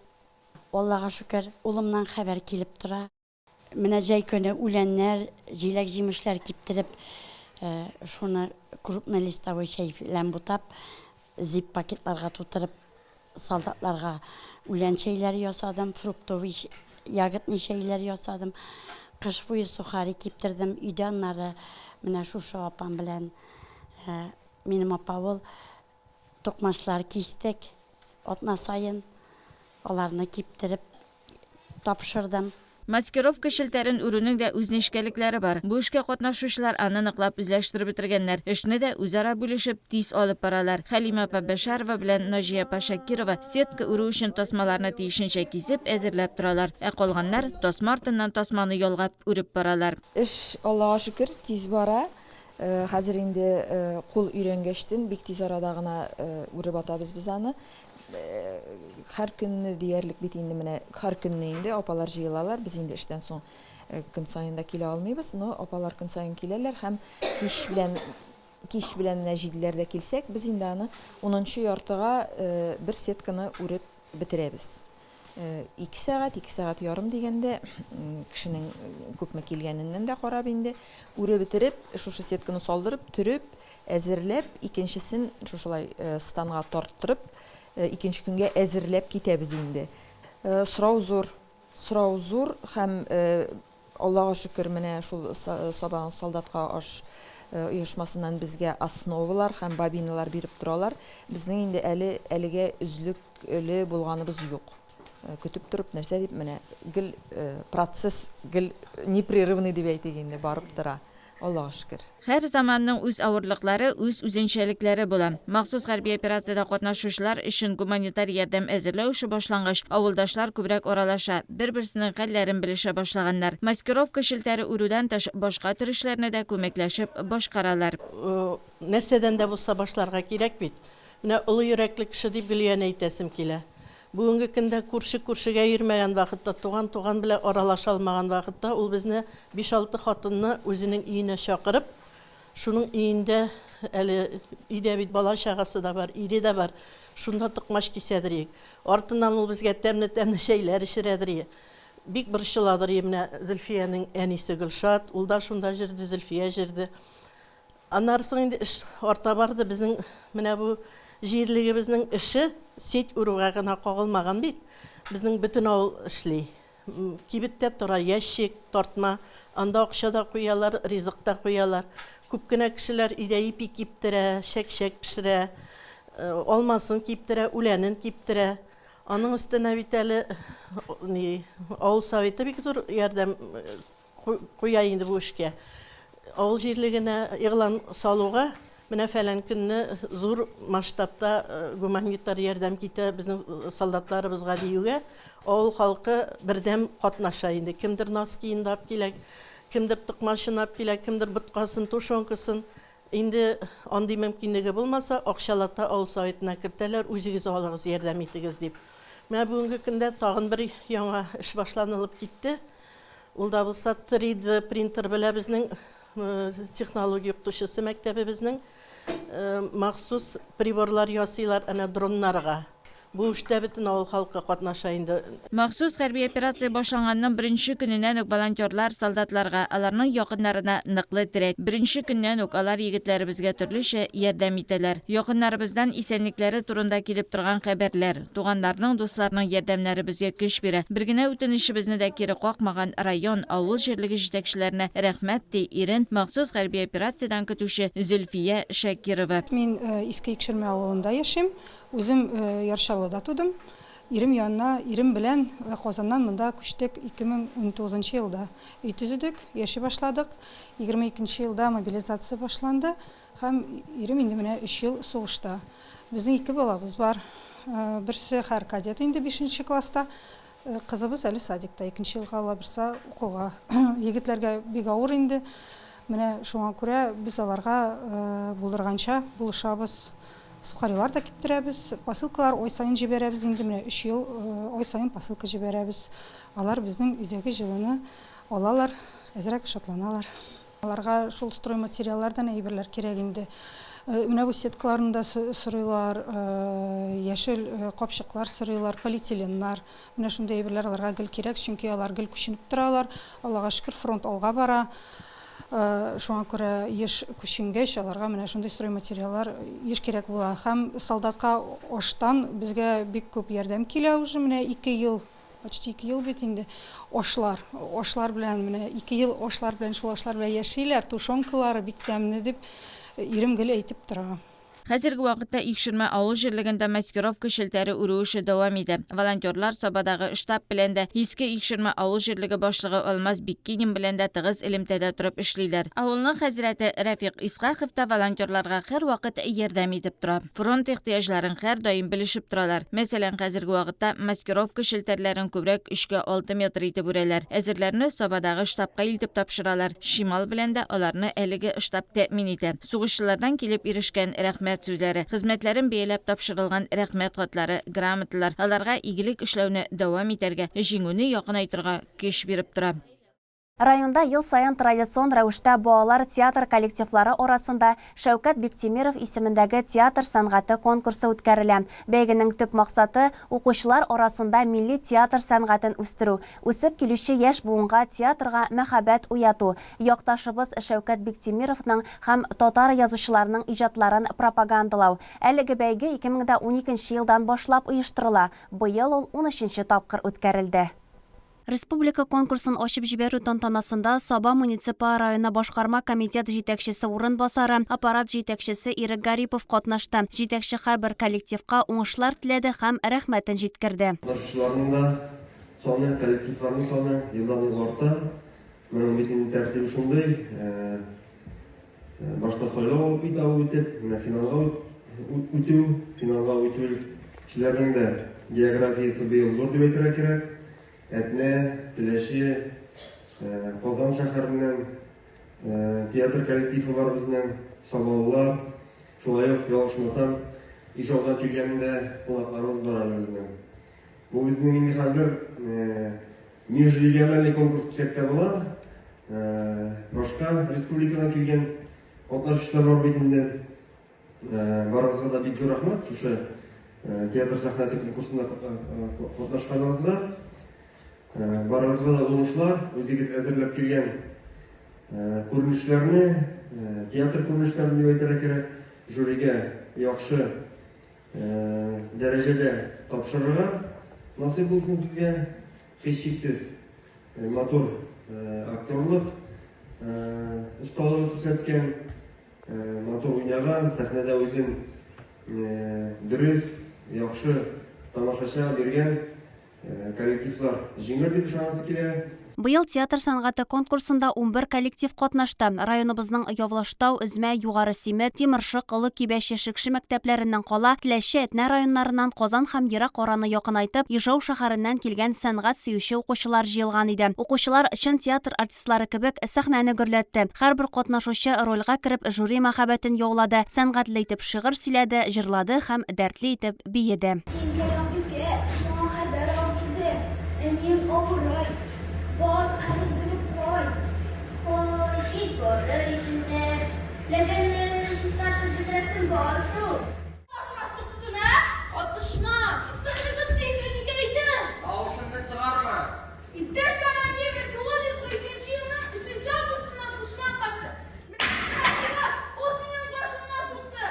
Аллага шөкер, улымнан хәбәр килеп тора. Менә җәй көне үләннәр, җиләк-җимешләр киптереп, шуны крупный листовой чәй белән бутап, зип-пакетларга тутырып, солдатларга үлән чәйләре ясадым, фруктовый, ягодный чәйләр ясадым. Кыш буе сухари киптердем. Өйдә аннары менә шушы апам белән, минем апа ул, Токмачлар кистек атна саен, аларны киптереп тапшырдым. Маскировка челтәрен үрүнең дә үз нечкәлекләре бар. Бу эшкә катнашучылар аны ныклап үзләштереп бетергәннәр. Эшне дә үзара бүлешеп, тиз алып баралар. Хәлимә апа Бәшәрова белән Наҗия апа Шакирова сетка үрү өчен тасмаларны тиешенчә кисеп, әзерләп торалар. Ә калганнар тасма артыннан тасманы ялгап, үреп баралар. Эш, Аллага шөкер, тиз бара. Хәзер инде кул өйрәнгәчтен бик тиз арада гына үреп атабыз без аны. Һәр көнне диярлек бит инде менә һәр көнне инде апалар җыелалар. Без инде эштән соң көн саен да килә алмыйбыз, но апалар көн саен киләләр һәм кич белән кич белән менә җиделәрдә килсәк, без инде аны унынчы яртыга бер сетканы үреп бетерәбез. Ике сәгать, ике сәгать ярым дигәндә, кешенең күпме килгәненнән дә карап инде, үреп бетереп, шушы сетканы салдырып, төреп, әзерләп, икенчесен шушылай станга тарттырып, икенче көнгә әзерләп китәбез инде. Сорау зур, сорау зур һәм Аллага шөкер, менә шул Сабаның солдатка аш оешмасыннан безгә основалар һәм бобиналар биреп торалар. Безнең инде әле әлегә өзлекле булганыбыз юк. Көтеп торып нәрсә дип менә гел процесс гел непрерывный дип әйтик инде барып тора. Аллага шөкер. Һәр заманның үз авырлыклары, үз үзенчәлекләре була. Махсус хәрби операциядә катнашучылар өчен гуманитар ярдәм әзерләү эше башлангач, авылдашлар күбрәк аралаша, бер-берсенең хәлләрен белешә башлаганнар. Маскировка челтәре үрүдән тыш, башка төр эшләрне дә күмәкләшеп башкаралар. Нәрсәдән дә булса башларга кирәк бит. Менә олы йөрәкле кеше дип Гөлияне әйтәсем килә. Бүгенге көндә күрше күршегә йөрмәгән вакытта, туган туган белән аралаша алмаган вакытта ул безне биш-алты хатынны үзенең өенә чакырып, шуның өендә, әле өйдә бит бала-чагасы да бар, ире дә бар, шунда токмач кисәдер иек. Артыннан ул безгә тәмле-тәмле чәйләр эчерәдер ие. Бик борчыладыр ие менә Зөлфиянең әнисе Гөлшат, ул да шунда җөрде, Зөлфия җөрде. Аннары соң инде эш арта барды. Безнең менә бу җирлегебезнең эше сеть үрүгә гына кагылмаган бит. Безнең бөтен авыл эшли. Кибеттә тора ящик, тартма. Анда акча да куялар, ризык та куялар. Күп кенә кешеләр өйдә ипи киптерә, чәкчәк пешерә, алмасын киптерә, үләнен киптерә. Аның өстенә бит әле ни, авыл советы бик зур ярдәм Куя инде бу эшкә. Авыл җирлегенә игълан салуга, менә фәлән көнне зур масштабта гуманитар ярдәм китә безнең солдатларыбызга диюгә, авыл халкы бердәм катнаша инде. Кемдер носкиен да алып килә, кемдер токмачын алып килә, кемдер боткасын, тушенкасын. Инде андый мөмкинлеге булмаса, акчалата авыл советына кертәләр, үзегез алыгыз, ярдәм итегез дип. Менә бүгенге көндә тагын бер яңа эш башланылып китте. Ул да булса 3D принтер белә безнең технология укытучысы мәктәбебезнең махсус приборлар ясыйлар әнә дроннарга. Бу эштә бөтен авыл халкы катнаша инде. Махсус хәрби операция башланганның беренче көненнән үк волонтерлар солдатларга, аларның якыннарына ныклы терәк. Беренче көннән үк алар егетләребезгә төрлечә ярдәм итәләр. Якыннарыбыздан исәнлекләре турында килеп торган хәбәрләр, Туганнарның, дусларның ярдәмнәре безгә көч бирә. Бер генә үтенечебезне дә кире какмаган район, авыл җирлеге җитәкчеләренә рәхмәт, ди ирен махсус хәрби операциядән көтүче Зөлфия Шакирова. Мин Иске Икшермә авылында яшим. Үзем Яр Чаллыда тудым. Ирем янына, ирем белән Казаннан монда күчтек 2019 нчы елда. Өй төзедек, яши башладык. 22 нче елда мобилизация башланды. Һәм ирем инде менә өч ел сугышта. Безнең ике балабыз бар. Берсе хәр кадет инде бишенче класста. Кызыбыз әле садикта, икенче елга алабырса укуга. Егетләргә бик авыр инде. Менә шуңа күрә без аларга булдырганча булышабыз. Сухарилар да киптерәбез, посылкалар ай саен җибәрәбез инде менә өч ел ай саен посылка җибәрәбез. Алар безнең өйдәге җылыны алалар, әзрәк шатланалар. Аларга шул стройматериаллардан әйберләр кирәк инде. Менә бу сеткаларны да сорыйлар, яшел капчыклар сорыйлар, полиэтиленнар. Менә шундый әйберләр аларга гел кирәк, чөнки алар гел күченеп торалар. Аллага шөкер, фронт алга бара. Шуңа күрә еш күченгәч, аларга менә шундый стройматериаллар еш кирәк була. Һәм солдатка аштан безгә бик күп ярдәм килә уже менә ике ел. Почти ике ел бит инде ашлар, ашлар белән менә ике ел ашлар белән шул ашлар белән яшиләр, тушенкалары бик тәмле дип ирем гел әйтеп тора. Хәзерге вакытта Икшермә авыл җирлегендә маскировка челтәре үрү эше дәвам итә. Волонтерлар Сабадагы штаб белән дә, Иске Икшермә авыл җирлеге башлыгы Алмаз Биккинин белән дә тыгыз элемтәдә торып эшлиләр. Авылның хәзрәте Рәфикъ Исхаков та волонтерларга һәрвакыт ярдәм итеп тора. Фронт ихтыяҗларын һәрдаим белешеп торалар. Мәсәлән, хәзерге вакытта маскировка челтәрләрен күбрәк өчкә алты метр итеп үрәләр. Әзерләрне Сабадагы штабка илтеп тапшыралар. Чимал белән дә аларны әлеге штаб тәэмин итә. Сугышчылардан килеп ирешкән рәхмәт сүзләре, хезмәтләрен бәяләп тапшырылган рәхмәт хатлары, грамоталар аларга игелек эшләүне дәвам итәргә, җиңүне якынайтырга көч биреп тора. Районда ел саен традицион рәвештә балалар театр коллективлары арасында Шәүкәт Биктимиров исемендәге театр сәнгате конкурсы үткәрелә. Бәйгенең төп максаты, укучылар арасында милли театр сәнгатен үстерү, үсеп килүче яшь буынга театрга мәхәббәт уяту, якташыбыз Шәүкәт Биктимировның һәм татар язучыларының иҗатларын пропагандалау. Әлеге бәйге 2012 нче елдан башлап оештырыла, быел ул унөченче тапкыр үткәрелде. Республика конкурсын ачып җибәрү тантанасында Саба муниципаль районы башкарма комитет җитәкчесе урынбасары, аппарат җитәкчесе Ирек Гарипов катнашты. Җитәкче һәрбер коллективка уңышлар теләде һәм рәхмәтен җиткерде. Катнашучыларның да саны, коллективларның саны елдан-ел арта. Моның бит инде тәртибе шундый. Башта сайлау алып этабы үтеп, менә финалга үтү, финалга үтүчеләрнең дә географиясе быел зур дип әйтергә кирәк. Әтнә, Теләче, Казан шәһәреннән театр коллективы бар безнең, сабалылар, шулай ук, ялгышмасам, Ижаудан килгән дә кунакларыбыз бар әле безнең. Бу безнең инде хәзер межрегиональный конкурс дисәк тә була. Башка республикадан килгән катнашучылар бар бит инде. Барыгызга да бик зур рәхмәт шушы театр сәхнәте конкурсында катнашканыгызга. Барыгызга да уңышлар, үзегез әзерләп килгән күренешләрне, театр күренешләрен дип әйтергә кирәк, жюрига яхшы дәрәҗәдә тапшырырга насыйп булсын сезгә. Һичшиксез матур актерлык осталыгы күрсәткән, матур уйнаган, сәхнәдә үзен дөрес, яхшы тамашачыга биргән Коллективлар җиңер дип ышанасы килә. Быел театр сәнгате конкурсында 11 коллектив катнашты. Районыбызның Явлаштау, Эзмә, Югары Симет, Тимершык, Олы Кибәче, Шекше мәктәпләреннән кала, Теләче, Әтнә районнарыннан, Казан һәм ерак араны якынайтып, Ижау шәһәреннән килгән сәнгать сөюче укучылар җыелган иде. Укучылар, чын театр артистлары кебек, сәхнәне гөрләтте. Һәрбер катнашучы рольгә кереп, жюри мәхәббәтен яулады, сәнгатьле итеп шигырь сөйләде, җырлады һәм дәртле итеп биеде. Син, Кәрамбикә, сиңа хәбәр алып килдем. Әниең авырый. Бар, хәлен белеп кайт. Һай, бик барыр идем дә. Ләгәннәреңне чистартып бетерәсем бар шул. Башына суктың, ә? Катышма! Чүпрәгез сөйми нигә әйтәм? Тавышыңны чыгарма! Иптәш командир, 1942 елның өченче августында дошман качты. Менә ул синең башыңа сукты.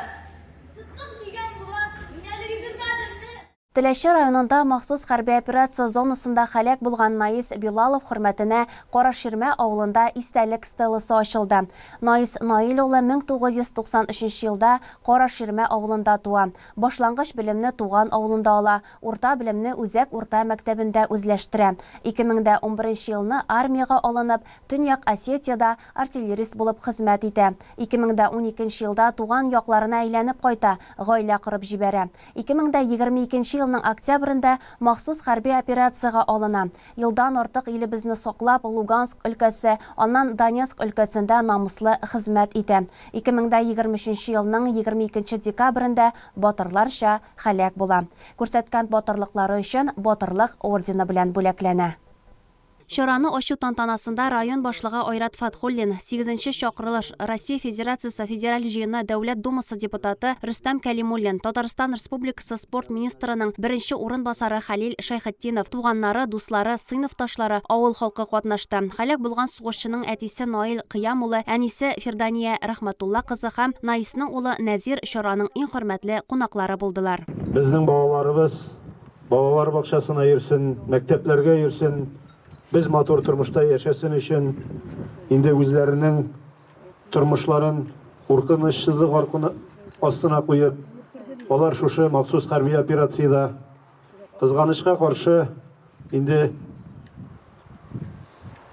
Тоттык дигән була, мин әле йөгермәдем дә. Теләче районында махсус хәрби операция зонасында һәлак булган Наис Билалов хөрмәтенә Караширмә авылында истәлек стеласы ачылды. Наис Наил улы 1993 елда Караширмә авылында туа. Башлангыч белемне туган авылында ала, урта белемне Үзәк урта мәктәбендә үзләштерә. 2011 елны армиягә алынып, Төньяк Осетиядә артиллерист булып хезмәт итә. 2012 елда туган якларына әйләнеп кайта, гаилә корып җибәрә. 2022 елның октябрендә махсус хәрби операциягә алына. Елдан артык илебезне саклап, Луганск өлкәсе, аннан Донецк өлкәсендә намуслы хезмәт итә. 2023 елның 22 декабрендә батырларча һәлак була. Күрсәткән батырлыклары өчен Батырлык ордены белән бүләкләнә. Чараны ачу тантанасында район башлыгы Айрат Фәтхуллин, сигезенче чакырылыш Россия Федерациясе Федераль Җыены Дәүләт Думасы депутаты Рөстәм Кәлимуллин, Татарстан Республикасы спорт министрының беренче урынбасары Хәлил Шәйхетдинов, туганнары, дуслары, сыйныфташлары, авыл халкы катнашты. Һәлак булган сугышчының әтисе Наил Кыям улы, әнисе Фирдания Рәхмәтулла кызы һәм Наисның улы Нәзир чараның иң хөрмәтле кунаклары булдылар. Безнең балаларыбыз Балалар бакчасына йөрсен, мәктәпләргә йөрсен, без матур тормышта яшәсен өчен инде үзләренең тормышларын куркынычсызлык астына куеп, алар шушы махсус хәрби операциядә кызганычка каршы инде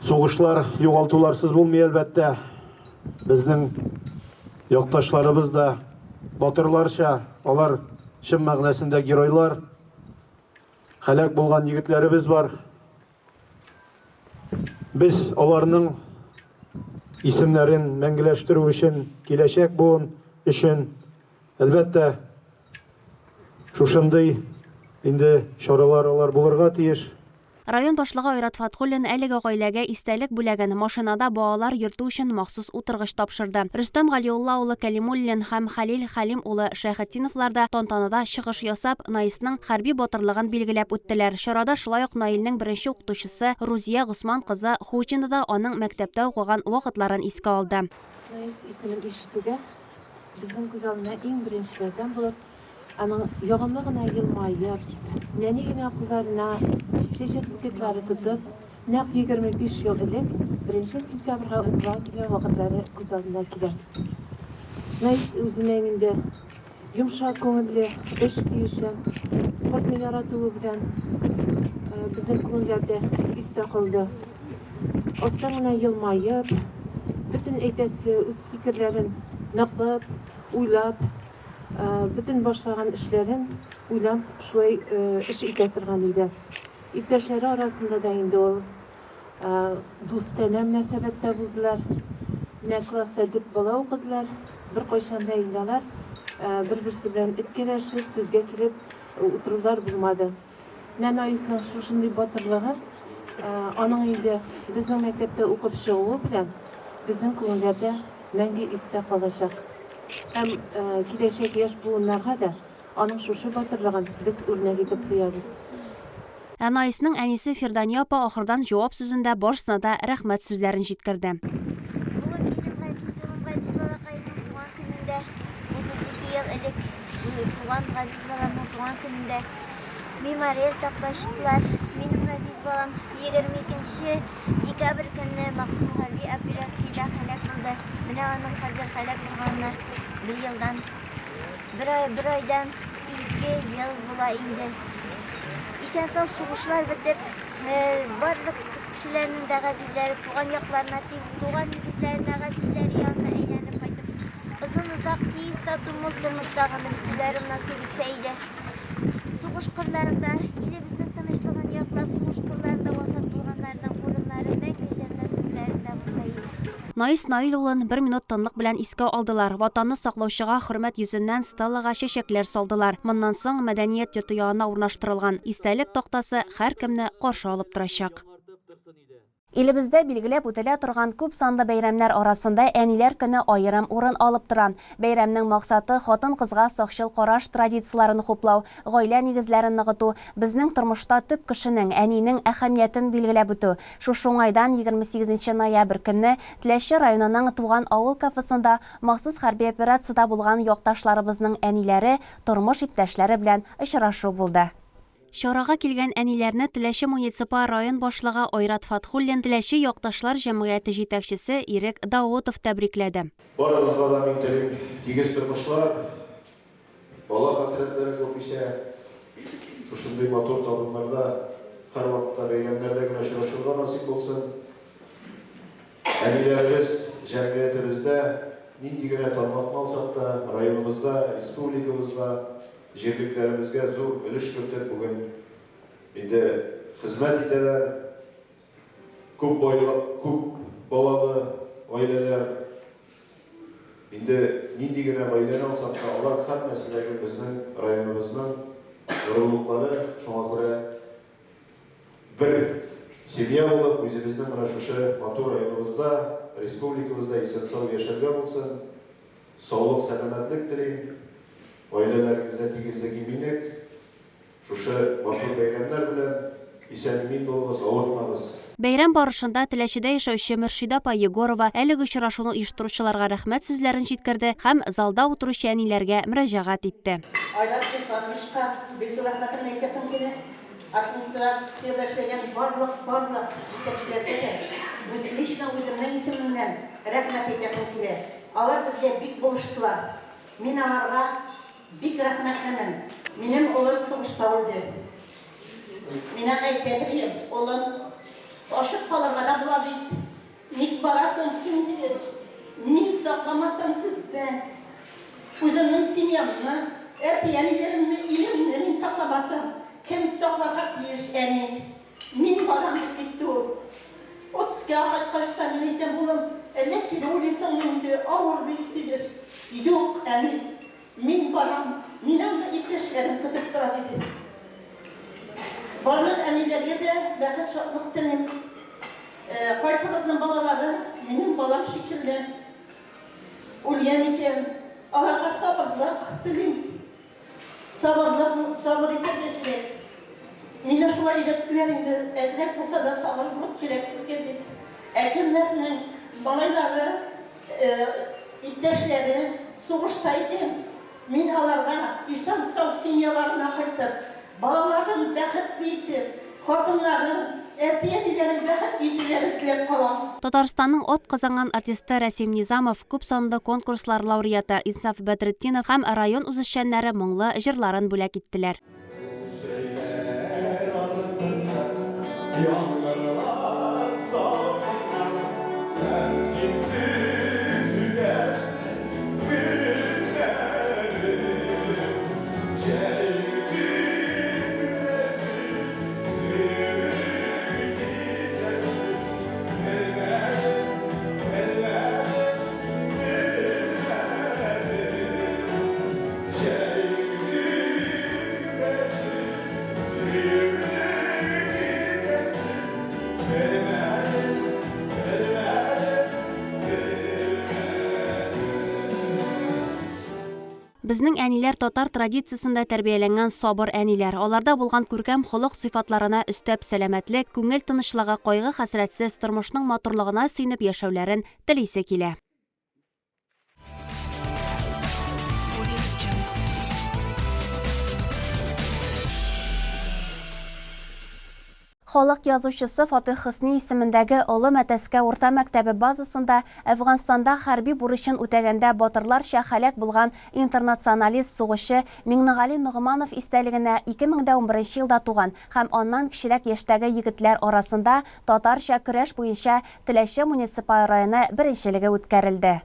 сугышлар югалтуларсыз булмый әлбәттә. Безнең якташларыбыз да батырларча, алар чын мәгънәсендә геройлар. Һәлак булган егетләребез бар. Без аларның исемнәрен мәңгеләштерү өчен, киләчәк буын өчен, әлбәттә, шушындый инде чаралар алар булырга тиеш. Район башлыгы Айрат Фатхуллин әлеге гаиләгә истәлек бүләген, машинада балалар йөртү өчен махсус утыргыч тапшырды. Рөстәм Галиулла улы Кәлимуллин һәм Хәлил Хәлим улы Шәйхетдиновлар да тантанада чыгыш ясап, Наисның хәрби батырлыгын билгеләп үттеләр. Чарада шулай ук Наилнең беренче укытучысы Рузия Госман кызы Хуҗина да аның мәктәптә укыган вакытларын искә алды. Наис исемен ишетүгә, безнең күз алдына иң беренчеләрдән булып Аның ягымлы гына елмаеп, нәни генә кулларына чәчәк букетлары тотып, нәкъ 25 ел элек беренче сентябрьгә укуга килгән вакытлары күз алдына килә. Наис үзенең инде йомшак күңелле, эш сөючән, спортны яратуы белән безнең күңелләрдә истә калды. Астан гына елмаеп, бөтен әйтәсе үз фикерләрен. ныклап, уйлап, бөтен башлаган эшләрен уйлап шулай эш итә торган иде. Иптәшләре арасында да инде ул дустанә мөнәсәбәттә булдылар. Менә класста дүрт бала укыдылар. Беркайчан да инде алар бер-берсе белән эткәләшеп, сүзгә килеп утырулар булмады. Менә Наисның шушындый батырлыгы, аның инде безнең мәктәптә укып чыгуы белән безнең күңелләрдә мәңге истә калачак. Һәм киләчәк яшь буыннарга да аның шушы батырлыгын без үрнәк итеп куябыз. Ә Наисның әнисе Фирдания апа ахырдан җавап сүзендә барысына да рәхмәт сүзләрен җиткерде. Бүген минем газиз улым, газиз балакаемның туган көнендә, 32 ел элек туган газиз баламның туган көнендә мемориаль такта ачтылар. Минем газиз балам 22 декабрь көнне махсус хәрби операциядә һәлак булды. Менә аның хәзер һәлак булганына бер елдан, бер ай, бер айдан ике ел була инде. Исән-сау сугышлар бетеп, барлык кешеләрнең дә газизләре туган якларына, туган нигезләренә, газизләре янына әйләнеп кайтып, озын-озак тиз тату мул тормышта гомер итүләрен насыйп итсә иде. Сугыш кырларында илебезнең тынычлыгын яклап, сугыш кырларында вафат булганнарның урыннары мәңге җәннәт түрләрендә булса иде. Наис Наил улын бер минут тынлык белән искә алдылар, Ватанны саклаучыга хөрмәт йөзеннән стелага чәчәкләр салдылар. Моннан соң мәдәният йорты янына урнаштырылган истәлек тактасы һәркемне каршы алып торачак. Илебездә билгеләп үтелә торган күп санлы бәйрәмнәр арасында Әниләр көне аерым урын алып тора. Бәйрәмнең максаты, хатын-кызга сакчыл караш традицияләрен хуплау, гаилә нигезләрен ныгыту, безнең тормышта төп кешенең, әнинең әһәмиятен билгеләп үтү. Шушы уңайдан 28 нче ноябрь көнне Теләче районының Туган авыл кафесында махсус хәрби операциядә булган якташларыбызның әниләре тормыш иптәшләре белән очрашу булды. Чарага килгән әниләрне Теләче муниципаль район башлыгы Айрат Фатхуллин, Теләче якташлар җәмгыяте җитәкчесе Ирек Даутов тәбрикләде. Барыгызга да мин телим тигез тормышлар, бала хәсрәтләре күрмичә, шушындый матур табыннарда һәрвакытта бәйрәмнәрдә генә очрашырга насыйп булсын. Әниләребез җәмгыятебездә нинди генә тармакны алсак та, районыбызда, республикабызда, Җирлекләребезгә зур өлеш кертеп, бүген инде хезмәт итәләр. Күп байлы, күп балалы гаиләләр. Инде нинди генә гаиләне алсак та, алар һәммәсе дә безнең районыбызның горурлыклары. Шуңа күрә бер семья булып, үзебезнең менә шушы матур районыбызда, республикабызда исән-сау яшәргә булсын. Саулык, сәламәтлек телим. Гаиләләрегездә тигезлек, иминлек. Шушы матур бәйрәмнәр белән исән-имин булыгыз, авыртмагыз. Бәйрәм барышында Теләчедә яшәүче Мөршидә апа Егорова әлеге очрашуны оештыручыларга рәхмәт сүзләрен җиткерде һәм залда утыручы әниләргә мөрәҗәгать итте. Айрат Гыйльфановичка бик зур рәхмәтемне әйтәсем килә. Администрациядә эшләгән барлык, барлык җитәкчеләргә дә үз, лично үземнең исемемнән рәхмәт әйтәсем килә. Алар безгә бик булыштылар. Мин аларга бик рәхмәтлемен. Минем улым сугышта үлде. Мин аңа әйтә идем, улым, ачык калырга да була бит. Ник барасың син, дигәч, мин сакламасам сезне, үземнең семьямны, әти-әниләремне, илемне мин сакламасам, кем сакларга тиеш, әни? Мин барам, дип китте ул. Отпускыга кайткач та мин әйтәм, улым, әллә кире уйлыйсыңмы инде, авыр бит, дигәч, юк, әни, мин барам, мине анда иптәшләрем көтеп тора, диде. Барлык әниләргә дә бәхет, шатлык телим. Кайсыгызның балалары минем балам шикелле үлгән икән, аларга сабырлык телим. Сабырлык, сабыр итәргә кирәк. Мине шулай өйрәттеләр инде, әзрәк булса да сабырлык кирәк сезгә дип. Ә кемнәрнең малайлары, иптәшләре сугышта икән, Мин аларга исән-сау семьяларына кайтып, балаларын бәхетле итеп, хатыннарын, әти-әниләрен бәхетле итүләрен теләп калам. Татарстанның атказанган артисты Рәсим Низамов, күп санлы конкурслар лауреаты Инсаф Бәдретдинов һәм район үзешчәннәре моңлы җырларын бүләк иттеләр. Безнең әниләр татар традициясендә тәрбияләнгән сабыр әниләр. Аларда булган күркәм холык сыйфатларына өстәп сәламәтлек, күңел тынычлыгы, кайгы-хәсрәтсез, тормышның матурлыгына сөенеп яшәүләрен телисе килә. Халык язучысы Фатыйх Хөсни исемендәге Олы Мәтәскә урта мәктәбе базасында Әфганстанда хәрби бурычын үтәгәндә батырларча һәлак булган интернационалист сугышчы Миңнегали Ногманов истәлегенә 2011 елда туган һәм аннан кечерәк яшьтәге егетләр арасында татарча көрәш буенча Теләче муниципаль районы беренчелеге үткәрелде.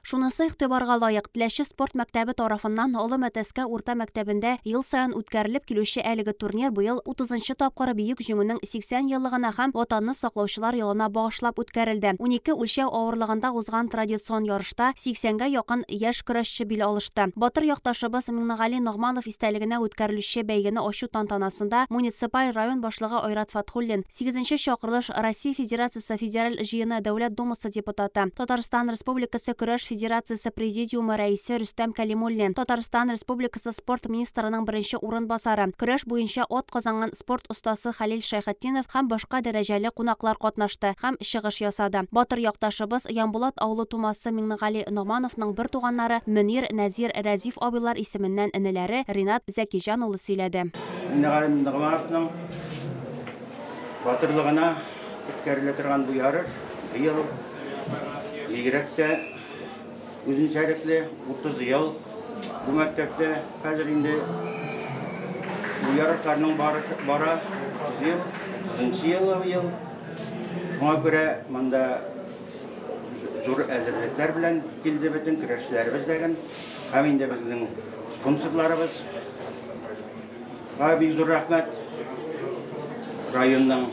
Шунысы игътибарга лаек, Теләче спорт мәктәбе тарафыннан Олы Мәтәскә урта мәктәбендә ел саен үткәрелеп килүче әлеге турнир быел утызынчы тапкыр Бөек Җиңүнең 80 еллыгына һәм Ватанны саклаучылар елына багышлап үткәрелде. 12 үлчәү авырлыгында узган традицион ярышта 80 гә якын яшь көрәшче бил алышты. Батыр якташыбыз Миңнегали Ногманов истәлегенә үткәрелүче бәйгене ачу тантанасында муниципаль район башлыгы Айрат Фәтхуллин, Сигезенче чакырылыш Россия Федерациясе Федераль Җыены Дәүләт Думасы депутаты, Татарстан Республикасы Көрәш федерациясе президиумы рәисе Рөстәм Кәлимуллин, Татарстан Республикасы спорт министрының беренче урынбасары, көрәш буенча атказанган спорт остасы Хәлил Шәйхетдинов һәм башка дәрәҗәле кунаклар катнашты һәм чыгыш ясады. Батыр якташыбыз, Ямбулат авылы тумасы Миңнегали Ногмановның бертуганнары Мөнир, Нәзир, Рәзиф абыйлар исеменнән энеләре Ринат Зәкиҗан улы сөйләде. Миңнегали Ногмановның батырлыгына үткәрелә торган бу ярыш быел бигрәк тә үзенчәлекле, 30 ел бу мәктәптә хәзер инде бу ярышларның бара 30 ел, 30 елы быел. Шуңа күрә монда зур әзерлекләр белән килде бөтен көрәшчеләребез дә һәм инде безнең спонсорларыбыз. Бик зур рәхмәт районның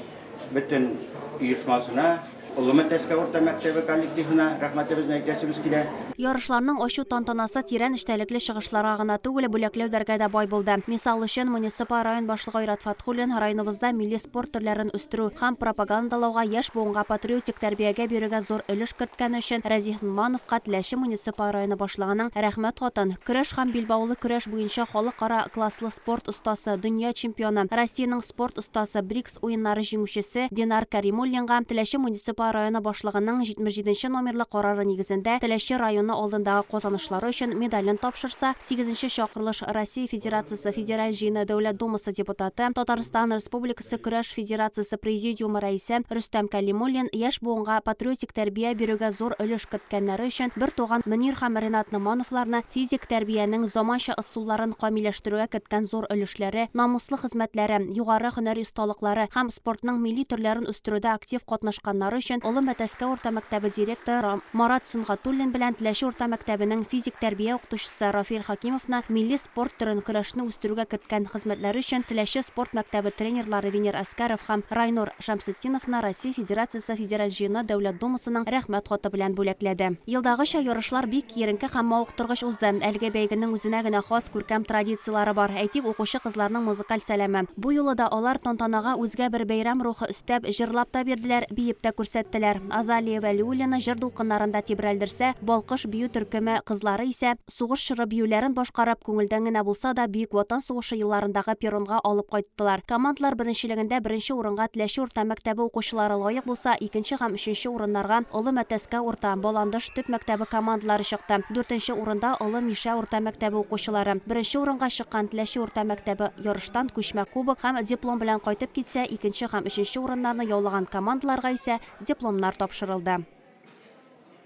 бөтен оешмасына, Олы Мәтәскә урта мәктәбе коллективына рәхмәтебезне әйтәсебез килә. Ярышларның ачу тантанасы тирән эчтәлекле чыгышларга гына түгел, бүләкләүләргә дә бай булды. Мисал өчен, муниципаль район башлыгы Айрат Фәтхуллин районыбызда милли спорт төрләрен үстерү һәм пропагандалауга, яшь буынга патриотик тәрбиягә бирүгә зур өлеш керткәне өчен Рәзих Нмановка Теләче муниципаль районы башлыгының Рәхмәт хатын, көрәш һәм билбаулы көрәш буенча халыкара класслы спорт остасы, дөнья чемпионы, Россиянең спорт остасы, БРИКС уеннары җиңүчесе Динар Кәримуллинга Теләче муниципаль районы башлыгының 77 нче номерлы карары нигезендә Теләче районы алдындагы казанышлары өчен медален тапшырса, сигезенче чакырылыш Россия Федерациясе Федераль Җыены Дәүләт Думасы депутаты, Татарстан Республикасы Көрәш федерациясе президиумы рәисе Рөстәм Кәлимуллин яшь буынга патриотик тәрбия бирүгә зур өлеш керткәннәре өчен бертуган Мөнир һәм Ренат Номановларны физик тәрбиянең заманча ысулларын камилләштерүгә керткән зур өлешләре, намуслы хезмәтләре, югары һөнәри осталыклары һәм спортның милли төрләрен үстерүдә актив катнашканнары өчен Олы Мәтәскә урта мәктәбе директоры Марат Сөнгатуллин белән Теләче урта мәктәбенең физик тәрбия укытучысы Рафил Хакимовны милли спорт төрен, көрәшне үстерүгә керткән хезмәтләре өчен Теләче спорт мәктәбе тренерлары Венер Әскәров һәм Райнур Шәмсетдиновны Россия Федерациясе Федераль Җыены Дәүләт Думасының Рәхмәт хаты белән бүләкләде. Елдагыча, ярышлар бик киеренке һәм мавыктыргыч узды. Әлеге бәйгенең үзенә генә хас күркәм традицияләре бар. Әйтик, укучы кызларның музыкаль сәламе. Бу юлы да алар тантанага үзгә бер бәйрәм рухы өстәп, җырлап та бирделәр, биеп тә күрсәттеләр. Азалия Вәлиуллина җыр дулкыннарында тибрәлдерсә, Балкыш бию төркеме кызлары исә, Сугыш чоры биюләрен башкарып, күңелдән генә булса да, Бөек Ватан сугышы елларындагы перронга алып кайттылар. Командалар беренчелегендә беренче урынга Теләче урта мәктәбе укучылары лаек булса, икенче һәм өченче урыннарга Олы Мәтәскә урта, Баландыш төп мәктәбе командалары чыкты. Дүртенче урында, Олы Мишә урта мәктәбе укучылары. Беренче урынга чыккан Теләче урта мәктәбе ярыштан күчмә кубок һәм диплом белән кайтып китсә, икенче һәм өченче урыннарны яулаган командаларга исә дипломнар тапшырылды.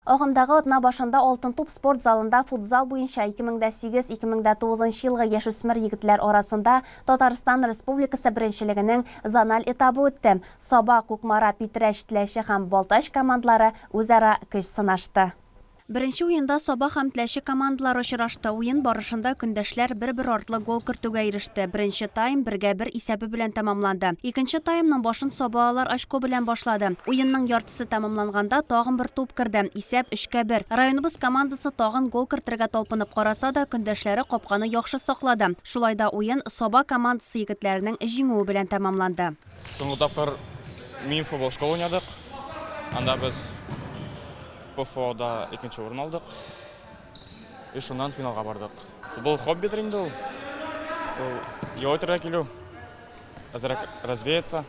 Агымдагы атна башында Алтын туп спорт залында футзал буенча 2008, 2009 елгы яшүсмер егетләр арасында Татарстан Республикасы беренчелегенең зональ этабы үтте. Саба, Кукмара, Питрәч, Теләче һәм Балтач командалары үзара көч сынашты. Беренче уенда Саба һәм Теләче командалары очрашты. Уен барышында көндәшләр бер-бер артлы гол кертүгә иреште. Беренче тайм бергә бер исәбе белән тәмамланды. Икенче таймның башын сабалылар очко белән башлады. Уенның яртысы тәмамланганда тагын бер туп керде. Исәп, өчкә бер. Районыбыз командасы тагын гол кертергә талпынып караса да, көндәшләре капканы яхшы саклады. Шулай да уен Саба командасы егетләренең җиңүе белән тәмамланды. Соңгы тапкыр мин футбол школа уйнадык. Анда без ПФОда икенче урын алдык. И шуннан финалга бардык. Футбол хоббидыр инде ул. Ул ял итәргә килү, әзрәк развеяться.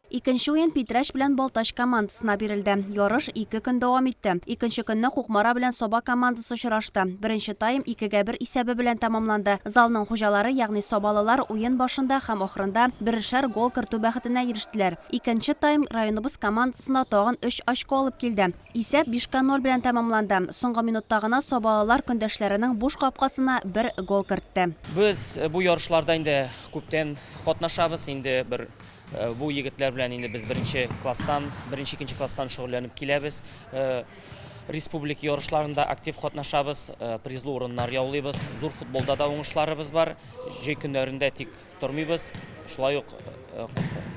Икенче уен Питрәч белән Балтач командасына бирелде. Ярыш ике көн дәвам итте. Икенче көнне Кукмара белән Саба командасы очрашты. Беренче тайм икегә бер исәбе белән тәмамланды. Залның хуҗалары, ягъни сабалылар уен башында һәм ахырында берешәр гол кертү бәхетенә ирештеләр. Икенче тайм районыбыз командасына тагын өч очко алып килде. Исәп бишкә ноль белән тәмамланды. Соңгы минутта гына сабалылар көндәшләренең буш капкасына бер гол кертте. Без бу ярышларда инде күптән катнашабыз, инде бер Бу егетләр белән инде без беренче класстан, беренче-икенче класстан шөгыльләнеп киләбез. Республика ярышларында актив катнашабыз, призлы урыннар яулыйбыз. Зур футболда да уңышларыбыз бар. Җәй көннәрендә тик тормыйбыз. Шулай ук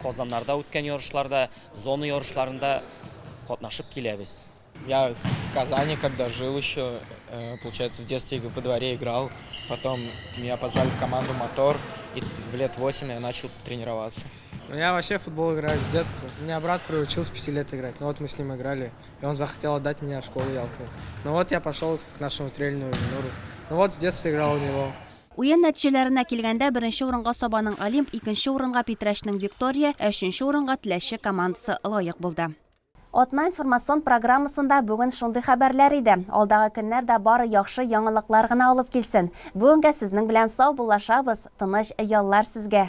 Казаннарда үткән ярышларда, зона ярышларында катнашып киләбез. Я в Казани, когда жил еще, получается, в детстве во дворе играл. Потом меня позвали в команду «Мотор», и в лет 8 я начал тренироваться. Ну, я вообще в футбол играю с детства. Меня брат приучил с 5 лет играть. Ну вот мы с ним играли, и он захотел отдать меня в школу Ялково. Ну вот я пошел к нашему тренеру Ильнуру. Ну вот с детства играл у него. Уен нәтиҗәләренә килгәндә, беренче урынга Сабаның Олимп, икенче урынга Питрәчнең Виктория, ә өченче урынга Теләче командасы лаек булды. Атна информацион программасында бүген шундый хәбәрләр иде. Алдагы көннәр дә бары яхшы яңалыклар гына алып килсен. Бүгенгә сезнең белән саубуллашабыз, тыныч яллар сезгә!